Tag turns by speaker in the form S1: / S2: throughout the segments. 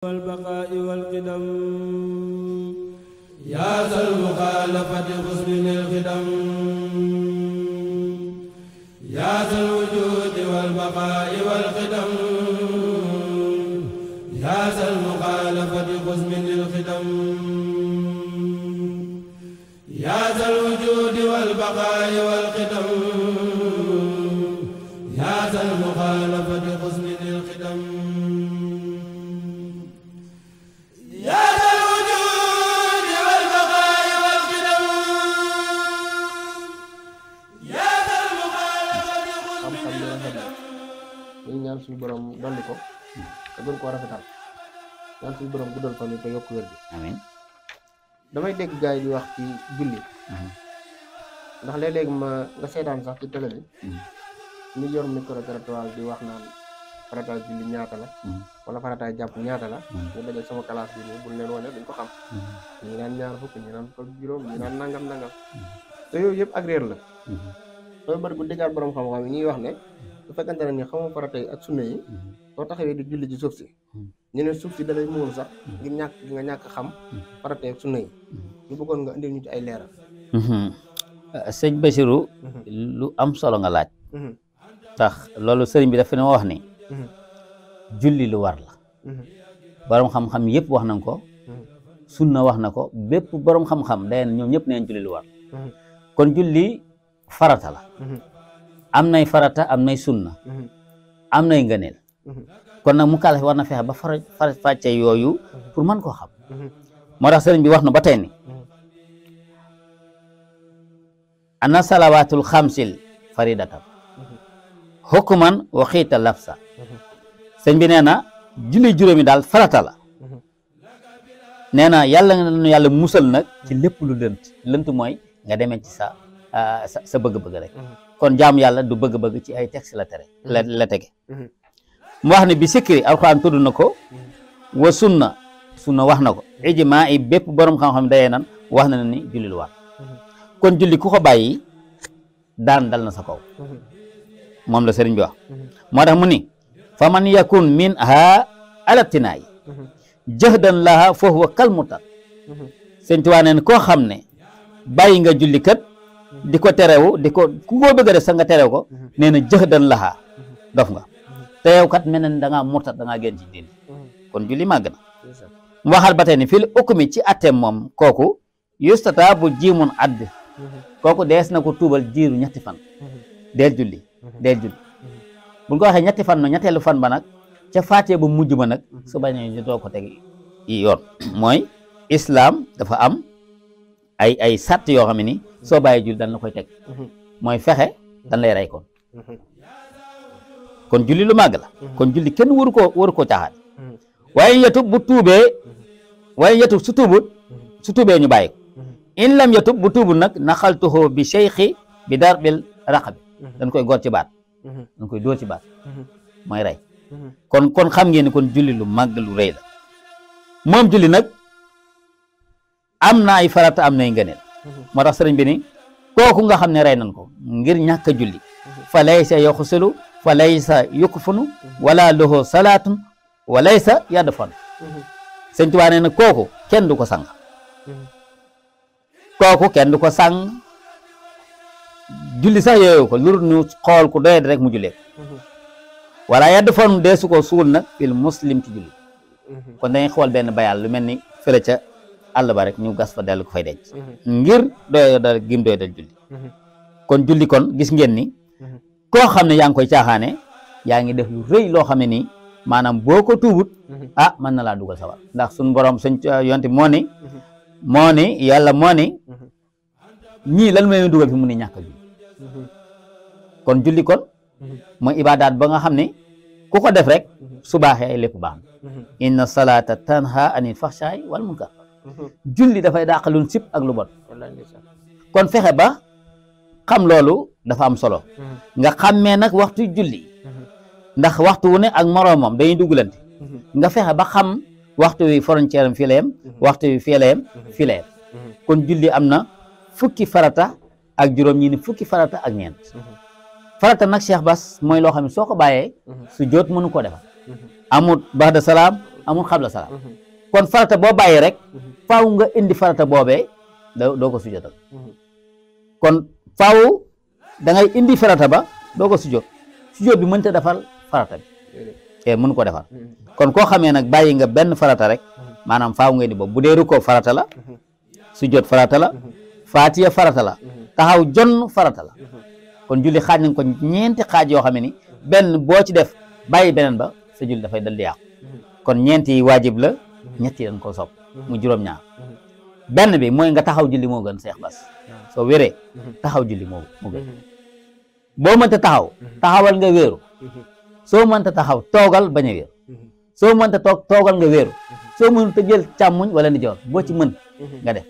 S1: والبقاء والقدم يا ذا المخالفة حسن القدم يا ذا الوجود والبقاء والقدم يا ذا المخالفة حسن القدم يا ذا الوجود والبقاء والقدم يا ذا المخالفة حسن القدم
S2: ñu ñaan suñu borom dolli ko te gën koo rafetal ñaan suñu borom guddal fan yi te yokk wér gi
S3: amiin
S2: damay dégg gars yi di wax ci julli ndax léeg-léeg nga seetaan sax ci télé bi ñu yor micro-trottoir di wax naan farataay julli ñaata la wala farataay jàpp ñaata la ñu dajal sama classe bi nii buñ leen wane duñ ko xam ñu naan ñaar fukk ñu naan ko juróom ñu naan nangam te yooyu yëpp ak réer la sooy bari bu déggaat borom xam-xam yi ñuy wax ne bu fekkante ne ni xamoo farata yi ak sunna yi soo taxawee di julli ci suuf si ñu ne suuf si dalay muul sax ngir ñàkk gi nga ñàkk xam farata yi ak sunna yi ñu bëggoon nga indil ñu ci ay leeral
S3: sëñ Bassirou lu am solo nga laaj tax loolu sëriñ bi dafa ne wax ni julli lu war la borom xam-xam yëpp wax nañ ko sunna wax na ko bépp borom xam-xam day ñoom ñëpp neen julli lu war kon julli farata la am nay farata am nay sunna am nay ngëneel kon nag mu kàllafi war na fexe ba fàcce yooyu pour mën koo xam moo tax sëriñ bi wax na ba tey ni ana salawaatul xamsil faridatan hukman wa xiita lafsa sëñ bi nee na julli juróomi daal farata la nee na yàlla nga nu yàlla musal nag ci lépp lu lënt mooy nga demee ci sa bëgg-bëgg rek kon jaamu yàlla du bëgg-bëgg ci ay texte la tere la tege mu wax ne bi sikri alxuraan tudd na ko wa sunna wax na ko ijmaa yi bépp borom xam-xam dayee nan wax na ni julli lu war kon julli ku ko bàyyi daan dal na sa kaw moom la sëriñ bi wax moo tax mu ni fa man yakun min ha alabtinaay jahdan laha fa huwa kal murtad sëñ Tuubaa neen koo xam ne bàyyi nga julli kat di ko terewu di ko ku ko bëgg a def sax nga terew ko nee na jahdan laha dof nga te yow kat mel na ni da ngaa murtad da ngaa génn ci diine kon julli màgg na mu waxal ba tey ni fil ukmi ci atteem moom kooku yustata bu jiimun add kooku dees na ko tuubal jiiru ñetti fan deel julli buñ ko waxee ñetti fan no ñetteelu fan ba nag ca faatee ba mujj ba nag su bañee ñu doo ko teg yoon mooy islam dafa am ay sàtt yoo xam ne ni soo bàyyi julli dañ la koy teg mooy fexe dañ lay rey kon julli lu màgg la kon julli kenn waru koo caaxaan waaye yetub bu tuubee su tuubee ñu bàyyi ko in lam yetub bu tuubul nag naxaltuhu bi cheikhi bi darbil raqabi dañ koy góor ci baat dañ koy dóor ci baat mooy rey kon xam ngeen ni kon julli lu màgg lu rëy la moom julli nag am na ay farata am nay ngëneel moo tax sëriñ bi ni kooku nga xam ne rey nañ ko ngir ñàkk a julli fa laysa yaxsulu fa laysa yukfunu wala lahu salaatun wa laysa yadfan sëñ Tuubaa nee na kooku kenn du ko sang julli sax yooyu ko lu ñu xool ku doyee rek mu jullee ko wala yadfan deesu ko suul nag fil muslim ci julli kon dañuy xool benn bayal lu mel ni fële ca àll ba rek ñu gas fa dellu ko fay denc ngir doy dal gim doy dal julli kon julli kon gis ngeen ni koo xam ne yaa ngi koy caaxaane yaa ngi def lu rëy loo xam ne nii maanaam boo ko tuubut mën na laa dugal sawar ndax suñ borom suñ yonte moo ni yàlla moo ni ñii lan may dugal fi mu ni ñàkk a julli kon julli kon mooy ibadaat ba nga xam ne ku ko def rek su baaxee lépp baax na inna salata tanha anil fahshaay wal munkar julli dafay dàqalun sip ak lu bon kon fexe ba xam loolu dafa am solo nga xàmmee nag waxtu julli ndax waxtu wu ne ak moroomam dañuy duggalante nga fexe ba xam waxtu wi frontière am fii la yem waxtu wi fii la yem kon julli am na fukki farata ak juróom ñi ni fukki farata ak ñeent farata nag Cheikh Bass mooy loo xam ne soo ko bàyyee su joot mënu ko defal amut ba'da salaam amul xabla salaam kon farata boo bàyyi rek faaw nga indi farata boobee doo ko sujjóotal kon faaw da ngay indi farata ba doo ko sujjóot bi mënta defal farata bi te mënu ko defal kon koo xamee nag bàyyi nga benn farata rek maanaam faaw nga indi boobu bu dee rukkoo farata la sujjóot farata la faatiya farata la taxaw jonn farata la kon julli xaaj nañ ko ñeenti xaaj yoo xam ne ni benn boo ci def bàyyi beneen ba sa julli dafay dal di yàqu kon ñeenti waajib la ñetti dañ ko sopp mu juróom-ñaar benn bi mooy nga taxaw julli moo gën Seex Bas soo wéree taxaw julli moo gën boo mënta taxawal nga wéeru soo mënta taxaw toogal bañ a wéeru soo mënta toogal nga wéeru soo mënta jël càmmuñ wala ndijoor boo ci mën nga def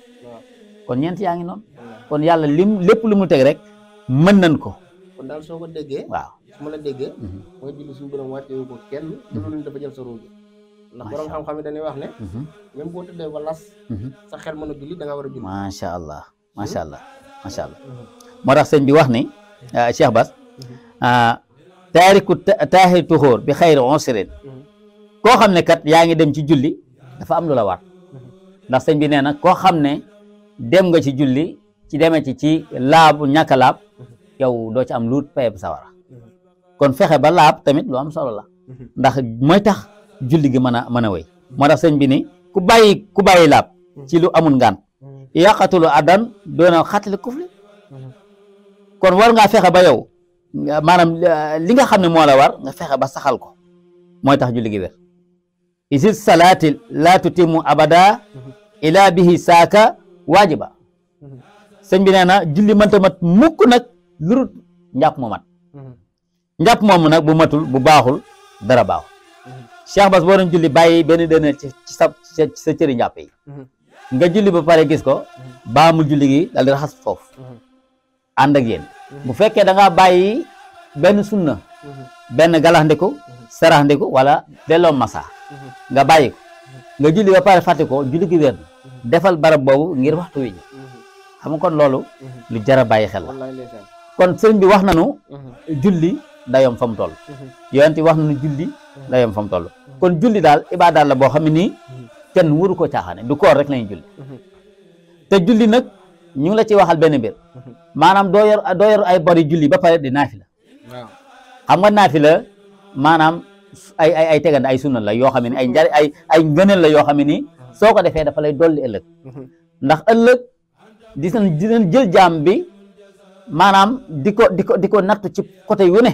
S3: kon ñeent yaa ngi noonu kon yàlla lépp lu mu teg rek mën nañ ko
S2: kon daal soo ko déggee
S3: waaw
S2: su ma la déggee mooy julli suñu borom wàccewu ko kenn loolu dafa jël sa ruu gi ndax borom xam-xam yi dañuy wax ne même boo tëddee ba las sa xel mën a julli da nga war a julli
S3: macha allah macha allah macha allah moo tax sëñ bi wax ni Cheikh Bass taariku taaxir tuxóor bi xayri onsirin koo xam ne kat yaa ngi dem ci julli dafa am lu la war ndax sëñ bi nee na koo xam ne dem nga ci julli ci demee ci laabu ñàkk a laab yow doo ci am luut payeb sawara kon fexe ba laab tamit lu am solo la ndax mooy tax julli gi mën a wéy moo tax sëñ bi ni ku bàyyi laab ci lu amul ngaan yàqatulu adan doona xatali kufli kon war ngaa fexe ba yow maanaam li nga xam ne moo la war nga fexe ba saxal ko mooy tax julli gi wér isil salaati la tutimu abada ila bihi saaka waajiba sëñ bi nee na julli mënta mat mukk nag lurut njàpp mu mat njàpp moomu nag bu matul bu baaxul dara baaxul Cheikh Bass boo doon julli bàyyi benn dënn ci sa cëri njàpp yi nga julli ba pare gis ko baamul julli gi dal di raxas foofu ànd ak yéen bu fekkee da ngaa bàyyi benn sunna benn galax ndiku sarax ndiku wala delloo masa nga bàyyi ko nga julli ba pare fàtte ko julli gi wér defal barab boobu ngir waxtu wi xam nga kon loolu lu jar a bàyyi xel la kon sëriñ bi wax nañu julli dayoom fa mu toll yonent wax nañu julli dayoom fa mu toll kon julli daal ibaadaat la boo xam ne nii kenn waru ko caaxaane du koor rek lañuy julli te julli nag ñu ngi la ci waxal benn mbir maanaam doo yor ay bori julli ba pare di naafila xam nga naafila maanaam ay tegande ay sunna la yoo xam ne ay njari ay ngëneel la yoo xam ne nii soo ko defee dafa lay dolli ëllëg ndax ëllëg dinañ jël jaam bi maanaam di ko natt ci côté yu ne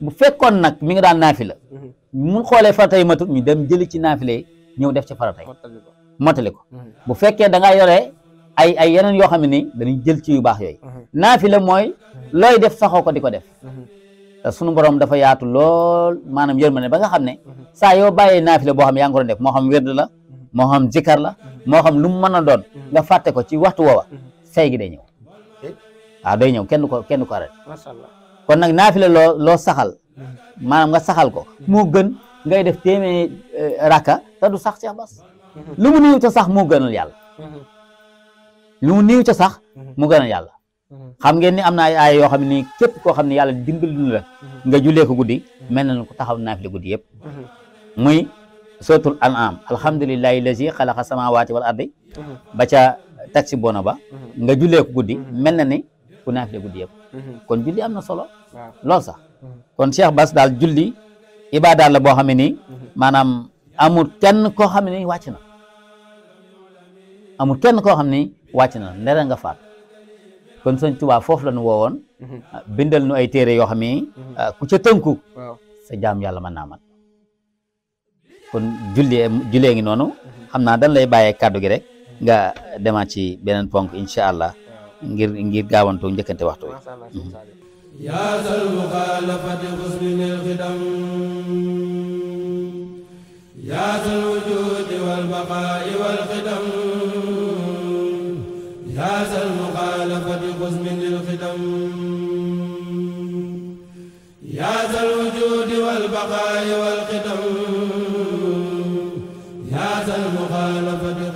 S3: bu fekkoon nag mi nga daan naafila mu xoolee farata yi matut ñu dem jëli ci naafila yi ñëw def ci farata yi mottali ko bu fekkee da ngaa yore ay yeneen yoo xam ne nii dañuy jël ci yu baax yooyu naafila mooy looy def saxoo ko di ko def te sunu borom dafa yaatu lool maanaam yërmande ba nga xam ne saa yoo bàyyee naafila boo xam ne yaa ngi ko doon def moo xam wérd la moo xam zikar la moo xam lu mu mën a doon nga fàtte ko ci waxtu woowa fay gi day ñëw waaw day ñëw kenn ko arrêté kon nag naafila loo saxal maanaam nga saxal ko moo gën ngay def téeméer rakka te du sax Cheikh Bass lu mu niiw ca sax moo gënal yàlla lu mu niiw ca sax mu gënal yàlla xam ngeen ni am na ay aaya yoo xam ne nii képp koo xam ne yàlla dimbali na la nga jullee ko guddi mel na ko taxaw naafila guddi yëpp muy suratul an'am alhamdulillahi lazi xalaqa samawati wal ardi ba ca taxi bona ba nga jullee ko guddi mel na ni ku naafila guddi yëpp kon julli am na solo lool sax kon Cheikh Bass daal julli ibaadaat la boo xam ne nii maanaam amul kenn koo xam ne nii wàcc na amul kenn koo xam ne wàcc na ndere nga faat kon sëñ Tuubaa foofu la nu woowoon bindal nu ay téere yoo xam ne ku ca tënku sa jaam yàlla mën naa mat kon jullee ngi noonu xam naa dañ lay bàyyee kàddu gi rek nga demaat ci beneen ponk incha allah ngir gaawantu njëkkante waxtu wi
S1: yaa zal muxaalafati xusnil xidam yaa zal wujudi wal baqaa'i wal xidam yaa zal muxaalafati xusnil xidam yaa zal wujudi wal baqaa'i wal xidam yaa zal muxaalafati